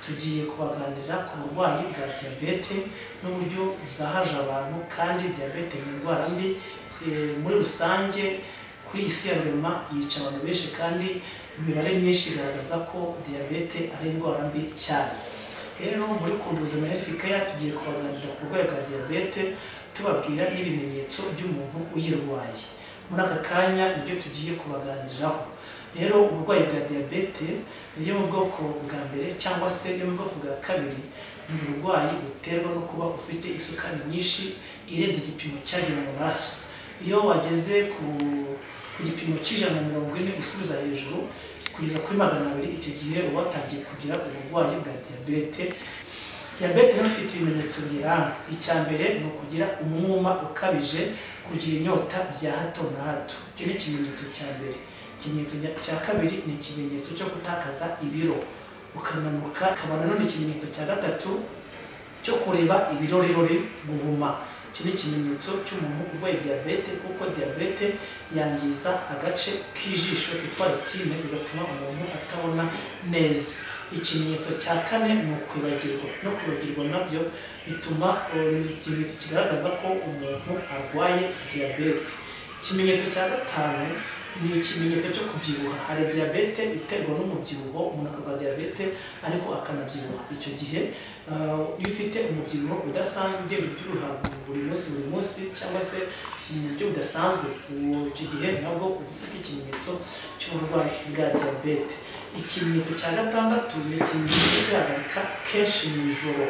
Tugiye kubaganirira ku burwayi bwa diyabete n'uburyo buzahaje abantu, kandi diyabete ni indwara mbi muri rusange kuri iyi si ya rurema, yica abantu benshi kandi imibare myinshi igaragaza ko diyabete ari indwara mbi cyane. Rero muri Kunda Ubuzima Health Care tugiye kubaganirira ku burwayi bwa diyabete, tubabwira n'ibimenyetso by'umuntu uyirwaye. Muri aka kanya nibyo tugiye kubaganiriraho. Rero uburwayi bwa diyabete yo mu bwoko bwa mbere cyangwa se yo mu bwoko bwa kabiri ni uburwayi buterwa no kuba ufite isukari nyinshi irenze igipimo cyagenwe mu maraso. Iyo wageze ku gipimo cy'140 gusubiza hejuru kugeza kuri 200, icyo gihe uba watangiye kugira uburwayi bwa diyabete. Diyabete rero ifite ibimenyetso biranga. Icya mbere ni ukugira umwuma ukabije, kugira inyota bya hato na hato. Icyo ni ikimenyetso cya mbere. Ikimenyetso cya kabiri ni ikimenyetso cyo gutakaza ibiro, ukananuka. Akaba nanone ikimenyetso cya gatatu cyo kureba ibirorirori, guhuma. Iki ni ikimenyetso cy'umuntu urwaye diyabete, kuko diyabete yangiza agace k'ijisho kitwa retine, bigatuma umuntu atabona neza. Ikimenyetso cya kane ni ukwibagirwa. No kwibagirwa nabyo bituma ikimenyetso kigaragaza ko umuntu arwaye diyabete. Ikimenyetso cya gatanu ni ikimenyetso cyo kubyibuha. Hari diyabete iterwa n'umubyibuho, umuntu akarwara diyabete ariko akanabyibuha. Icyo gihe iyo ufite umubyibuho udasanzwe, ugenda ubyibuha buri munsi buri munsi cyangwa se mu buryo budasanzwe, icyo gihe nabwo uba ufite ikimenyetso cy'uburwayi bwa diyabete. Ikimenyetso cya gatandatu ni ikimenyetso cyo kwihagarika kenshi mu ijoro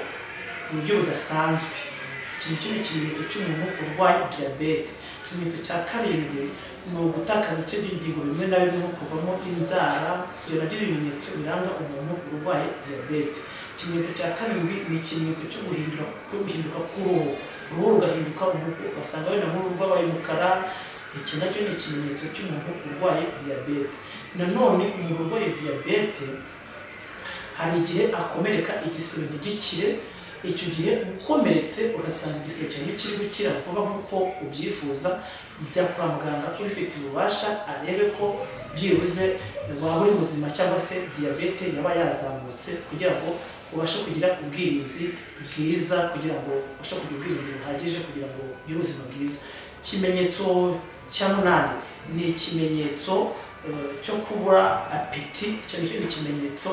mu buryo budasanzwe. Iki ngiki ni ikimenyetso cy'umuntu urwaye diyabete. Ikimenyetso cya karindwi ni ugutakaza ibice by'ingingo bimwe na bimwe nko kuvamo inzara. Ibyo nabyo ni ibimenyetso biranga umuntu urwaye diyabete. Ikimenyetso cya karindwi ni ikimenyetso cyo guhinduka k'uruhu, uruhu rugahinduka umuku, ugasanga wenda nk'uruhu rwabaye umukara. Iki nacyo ni ikimenyetso cy'umuntu urwaye diyabete. Nanone umuntu urwaye diyabete hari igihe akomereka igisebe ntigikire. Icyo gihe ukomeretse ugasanga igisebe cyawe kiri gukira vuba nk'uko ubyifuza, jya kwa muganga ubifitiye ububasha arebe ko byibuze waba uri muzima cyangwa se diyabete yaba yazamutse, kugira ngo ubashe kugira ubwirinzi bwiza, kugira ngo ubashe kugira ubwirinzi buhagije kugira ngo ugire ubuzima bwiza. Ikimenyetso cya munani ni ikimenyetso cyo kubura apeti. Icyo ni ikimenyetso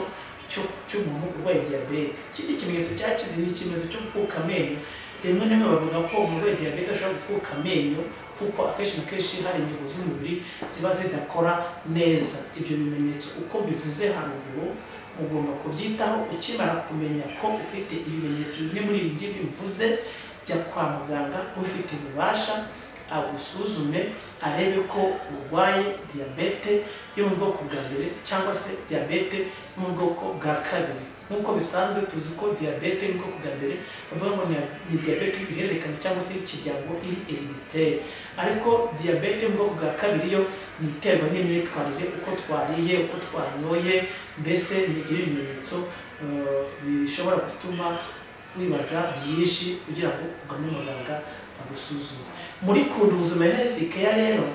cy'umuntu urwaye diyabete. Ikindi kimenyetso cya kindi ni ikimenyetso cyo gukuka amenyo. Rimwe na rimwe bavuga ko umuntu urwaye diyabete ashobora gukuka amenyo, kuko akenshi na kenshi hari ingingo z'umubiri ziba zidakora neza. Ibyo bimenyetso uko mbivuze haruguru ugomba kubyitaho. Ukimara kumenya ko ufite ibimenyetso bimwe muri ibi ngibi mvuze, jya kwa muganga ufite ububasha agusuzume arebe ko urwaye diyabete yo mu bwoko bwa mbere cyangwa se diyabete yo mu bwoko bwa kabiri. Nk'uko bisanzwe tuzi ko diyabete yo mu bwoko bwa mbere bavuga ngo ni diyabete y'ibihererekane cyangwa se y'ikiryango, iri hereditaire. Ariko diyabete yo mu bwoko bwa kabiri yo ni iterwa n'imyitwarire, uko twariye, uko twanyoye, mbese ntigira ibimenyetso bishobora gutuma wibaza byinshi kugira ngo ugane muganga agusuzume. Muri Kunda Ubuzima Health Care rero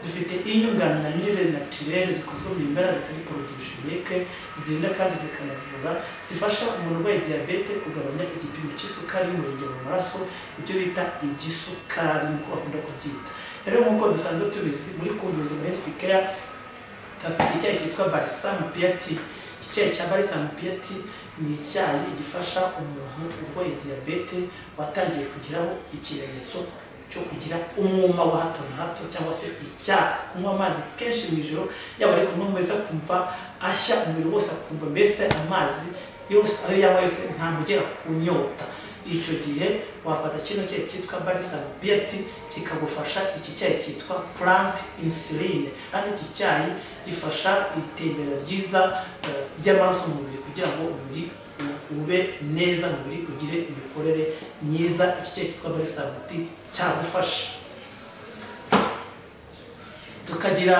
dufite inyunganiramirire naturelle zikozwe mu bimera zitari produits chimiques, zirinda kandi zikanavura, zifasha umuntu urwaye diyabete kugabanya igipimo cy'isukari y'umurenge mu maraso, ibyo bita igisukari niko bakunda kubyita. Rero nk'uko dusanzwe tubizi, muri Kunda Ubuzima Health Care dufite icyayi cyitwa Balsam Piati. Icyayi cya Balsam Piati ni icyayi gifasha umuntu urwaye diyabete watangiye kugiraho ikimenyetso cyo kugira umwuma wa hato na hato cyangwa se icyaka, kunywa amazi kenshi mu ijoro, yaba ari kunywa meza akumva ashya umubiri wose, akumva mbese amazi yose ayo yanywa yose ntamugera ku nyota. Icyo gihe wafata kino cyayi cyitwa Balsam Piati kikagufasha. Iki cyayi cyitwa plant insuline, kandi iki cyayi gifasha itembera ryiza ry'amaraso mu mubiri kugira ngo umubiri ube neza, umubiri ugire imikorere myiza. Iki cyayi cyitwa Balsam Piati cyagufasha. Tukagira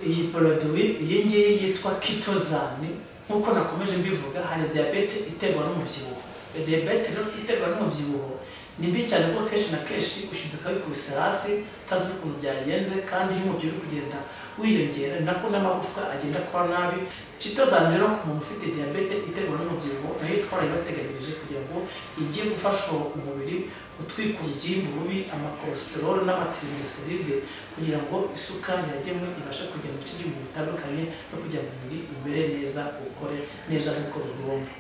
iyi produit, iyi ngiyi yitwa Kitozani. Nk'uko nakomeje mbivuga, hari diyabete iterwa n'umubyibuho. Diyabete rero iterwa n'umubyibuho ni mbi cyane, kuko kenshi na kenshi ushiduka wikubise hasi utazi ukuntu byagenze, kandi iyo umubyibuho uri kugenda wiyongera ni nako n'amagufwa agenda akora nabi. Chitozan rero ku muntu ufite diyabete iterwa n'umubyibuho nayo twarayibateganyirije kugira ngo ijye gufasha umubiri utwika urugimbu rubi, amacholesterol n'amatriglyceride, kugira ngo isukari yagemwe ibashe kujya mu bice by'umubiri bitandukanye no kugira ngo umubiri umere neza, ukore neza nk'uko bigomba.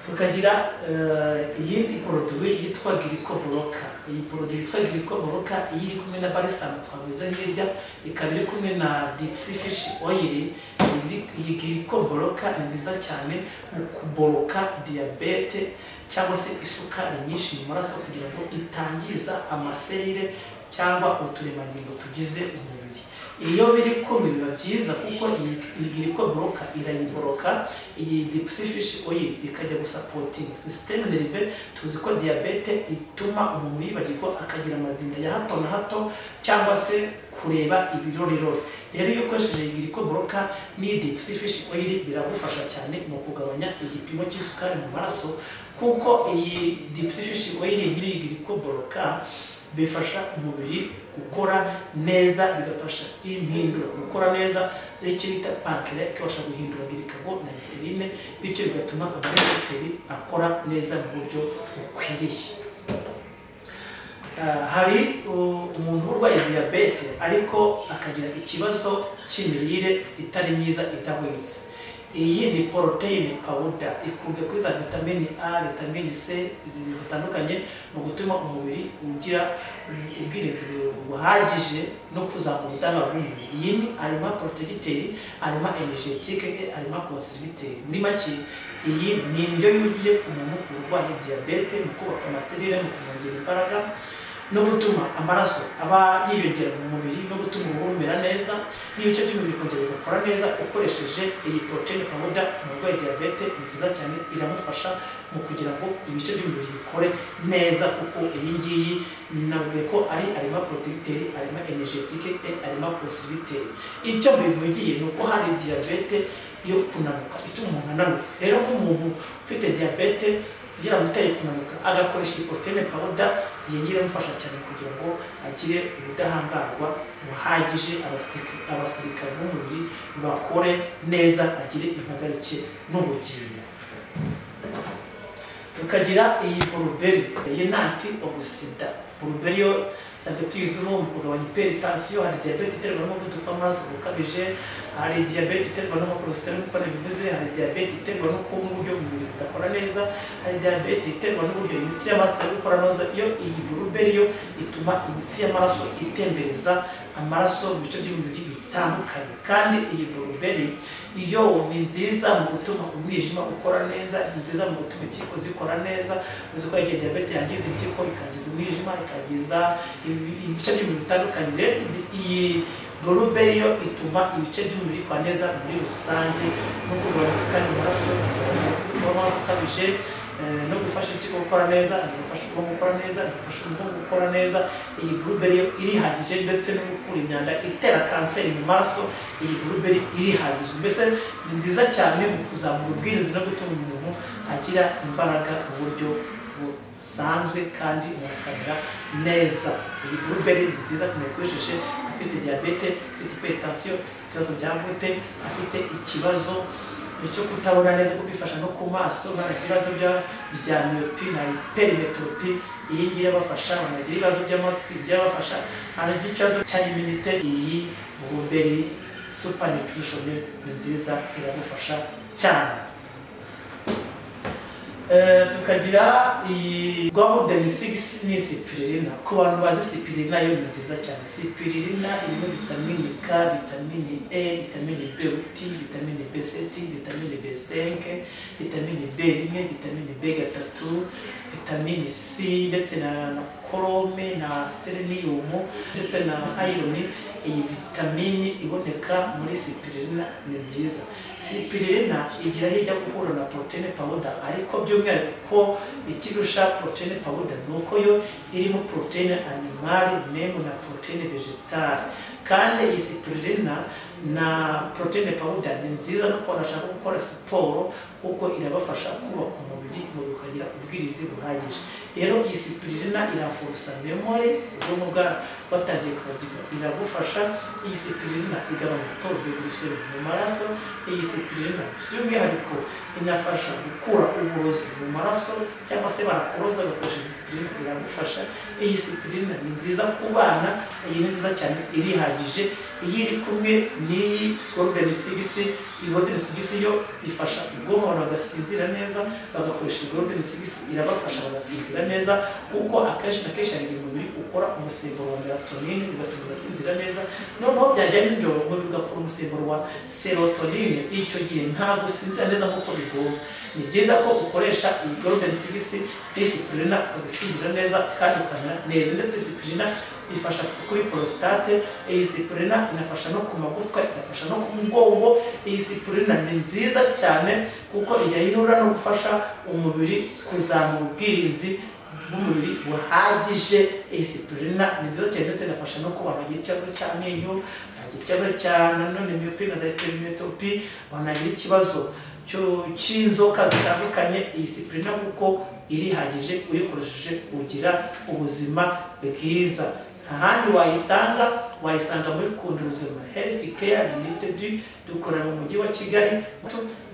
Tukagira iyindi produit yitwa Glycoblocker. Iyi produit yitwa Glycoblocker iyi iri kumwe na balsam twavuze hirya, ikaba iri kumwe na deep sea fish oil. Iyi Glycoblocker ni nziza cyane mu kuboroka diyabete cyangwa se isukari nyinshi mu maraso, kugira ngo itangiza amaserire cyangwa uturemangingo tugize umubiri. Iyo biri kumwe biba byiza, kuko iyi Glycoblocker irayiboroka, iyi deep sea fish oil ikajya gusupportinga système nerveux. Tuzi ko diyabete ituma umuntu yibagirwa, akagira amazinda ya hato na hato cyangwa se kureba ibirorirori. Rero iyo ukoresheje iyi Glycoblocker n'iyi deep sea fish oil biragufasha cyane mu kugabanya igipimo cy'isukari mu maraso, kuko iyi deep sea fish oil n'iyi Glycoblocker bifasha umubiri gukora neza, bigafasha impindura gukora neza, icyo bita pancréas ikabasha guhindura glucagon na insuline, bityo bigatuma amarécepteurs akora neza mu buryo bukwiriye. Hari umuntu urwaye diyabete ariko akagira ikibazo cy'imirire itari myiza, idahwitse. Iyi ni protein powder, ikungahaye kuri za vitamini A, vitamini C zitandukanye mu gutuma umubiri ugira ubwirinzi buhagije no kuzamura ubudahangarwa bw'umubiri. Iyi ni aliment protecteur, aliment énergétique et aliment constructeur. Muri make, iyi ni indyo yuzuye ku muntu urwaye diyabete, mu kubaka amaserire, mu kumwongera imbaraga no gutuma amaraso aba yiyongera mu mubiri, no gutuma uruhu rumera neza n'ibice by'umubiri kongera bigakora neza. Ukoresheje iyi protein powder, umurwayi diyabete, ni nziza cyane, iramufasha mu kugira ngo ibice by'umubiri bikore neza, kuko iyi ngiyi nabwiye ko ari aliment protecteur, aliment énergétique et aliment constructeur. Icyo mbivugiye ni uko hari diyabete yo kunanuka ituma umuntu ananuka. Rero nk'umuntu ufite diyabete yaramuteye kunanuka, agakoresha iyi protein powder, iyi ngiyi iramufasha cyane kugira ngo agire ubudahangarwa buhagije, abasirikare b'umubiri bakore neza, agire impagarike n'ubugingo. Tukagira iyi blueberry, iyi ni antioxidant. Blueberry yo usanga tuyiziho mu kugabanya hypertension. Hari diyabete iterwa n'umuvuduko w'amaraso ukabije, hari diyabete iterwa n'amacholesterol nk'uko nabivuze, hari diyabete iterwa no kuba uburyo umubiri udakora neza, hari diyabete iterwa n'uburyo imitsi y'amaraso itari gukora neza. Iyo iyi blueberry yo ituma imitsi y'amaraso itembereza amaraso mu bice by'umubiri bitandukanye. Kandi iyi blueberry iyo ni nziza mu gutuma umwijima ukora neza, ni nziza mu gutuma impyiko zikora neza. Uzi ko igihe diyabete yangiza impyiko, ikangiza umwijima, ikangiza ibice by'umubiri bitandukanye. Rero iyi blueberry yo ituma ibice by'umubiri bikora neza muri rusange, no kugabanya isukari mu maraso, umuvuduko w'amaraso ukabije, no gufasha impyiko gukora neza, no gufasha ubwonko gukora neza, no gufasha umugongo gukora neza. Iyi blueberry yo irihagije, ndetse no gukura imyanda itera kanseri mu maraso, iyi blueberry irihagije. Mbese ni nziza cyane mu kuzamura ubwirinzi no gutuma umuntu agira imbaraga mu buryo busanzwe kandi umuntu akamera neza. Iyi blueberry ni nziza ku muntu ukoresheje afite diyabete, afite hypertension, ikibazo bya goutte, afite ikibazo cyo kutabona neza, kuko ifasha no ku maso, banagira ibibazo bya myopie na hypermétropie, iyi ngiyi irabafasha. Banagira ibibazo by'amatwi, irabafasha. Banagira ikibazo cya immunité, iyi blueberry super nutrition ni nziza, iragufasha cyane. Tukagira iyi golden six, ni spirulina. Ku bantu bazi spirulina, yo ni nziza cyane. Spirulina irimo vitamini K, vitamini E, vitamini B huit, vitamini B7, vitamini B5, vitamini B1, vitamini B3, vitamini C, ndetse na chrome na selenium ndetse na iron. Iyi vitamini iboneka muri spirulina ni nziza. Spirulina igira aho ijya guhura na protein powder, ariko by'umwihariko ko ikirusha protein powder ni uko yo irimo protéine animale même na protéine végétale. Kandi iyi spirulina na protein powder ni nziza no ku bantu bashaka gukora siporo, kuko kuko irabafasha kubaka umubiri, umubiri ukagira ubwirinzi buhagije. Rero iyi spirulina irafurusa memory, ubwonko bwatangiye kwibagirwa, iragufasha. Iyi spirulina igabanya taux de glycémie mu maraso. Iyi spirulina by'umwihariko inafasha gukura uburozi mu maraso, cyangwa se barakuroza bakoresha iyi spirulina, iragufasha. Iyi spirulina ni nziza ku bana, iyi ni nziza cyane, irihagije. Iyi iri kumwe n'iyi Golden Six, iyi Golden Six yo ifasha ubwonko, abantu bagasinzira neza, bagakoresha Golden Six irabafasha bagasinzira neza, kuko akenshi na kenshi hari igihe umubiri ukora umusemburo wa melatonin bigatuma ugasinzira neza. Noneho byajya nijoro umubiri ugakora umusemburo wa serotonin, icyo gihe ntabwo usinzira neza nk'uko bigomba. Ni byiza ko ukoresha iyi Golden Six spirulina ugasinzira neza kandi ukamera neza. Ndetse spirulina ifasha kuri prostate, iyi spirulina inafasha no ku magufwa, inafasha no ku mugongo. Iyi spirulina ni nziza cyane kuko ijya ihura no gufasha umubiri kuzamura ubwirinzi bw'umubiri buhagije. Iyi spirulina ni nziza cyane, ndetse inafasha no ku bantu bagira ikibazo cy'amenyo, bagira ikibazo cya nanone myopie na za hypermétropie, banagira ikibazo cy'inzoka zitandukanye. Iyi spirulina kuko irihagije, uyikoresheje ugira ubuzima bwiza. Ahandi wayisanga, wayisanga muri Kunda Ubuzima Health Care Limited, dukorera mu mujyi wa Kigali,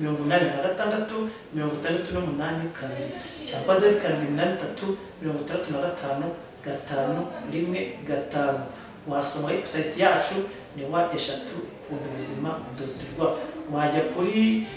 86 68 2 cyangwa 0783 65 5 1 5. Wasoma website yacu ni wa 3 kundubuzima.rw. Wajya kuri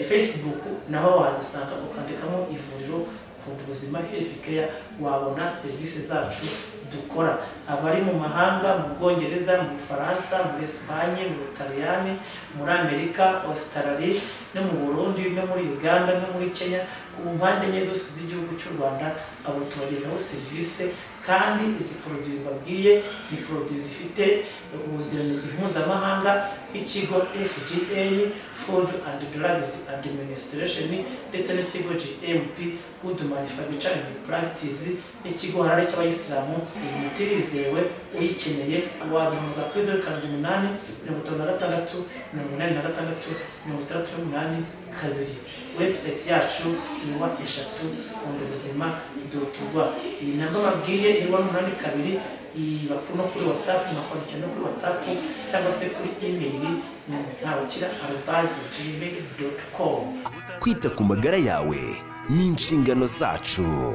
Facebook naho wadusanga, ukandikamo ivuriro Kunda Ubuzima Health Care, wabona serivisi zacu dukora. Abari mu mahanga, mu Bwongereza, mu Bufaransa, muri Espagne, mu Butaliyani, muri Amerika, Australia, no mu Burundi, no muri Uganda, no muri Kenya, ku mpande enye zose z'igihugu cy'u Rwanda, abo tubagezaho serivisi. Kandi izi produit mbabwiye ni produit zifite ubuziranenge mpuzamahanga nk'ikigo FDA, Food and Drugs Administration, ndetse n'ikigo GMP, Good Manufacturing Practice, n'ikigo Halal cy'abayisilamu. Iyi miti irizewe, uyikeneye waduhamagara kuri 0 7 8 56 86 68 2. Website yacu ni wa 3 kundubuzima.rw. Iyi namba babwiye irwa 82, iba no kuri WhatsApp, mwakwandikira no kuri WhatsApp cyangwa se kuri email ni ntawukira@gmail.com. Kwita ku magara yawe ni inshingano zacu.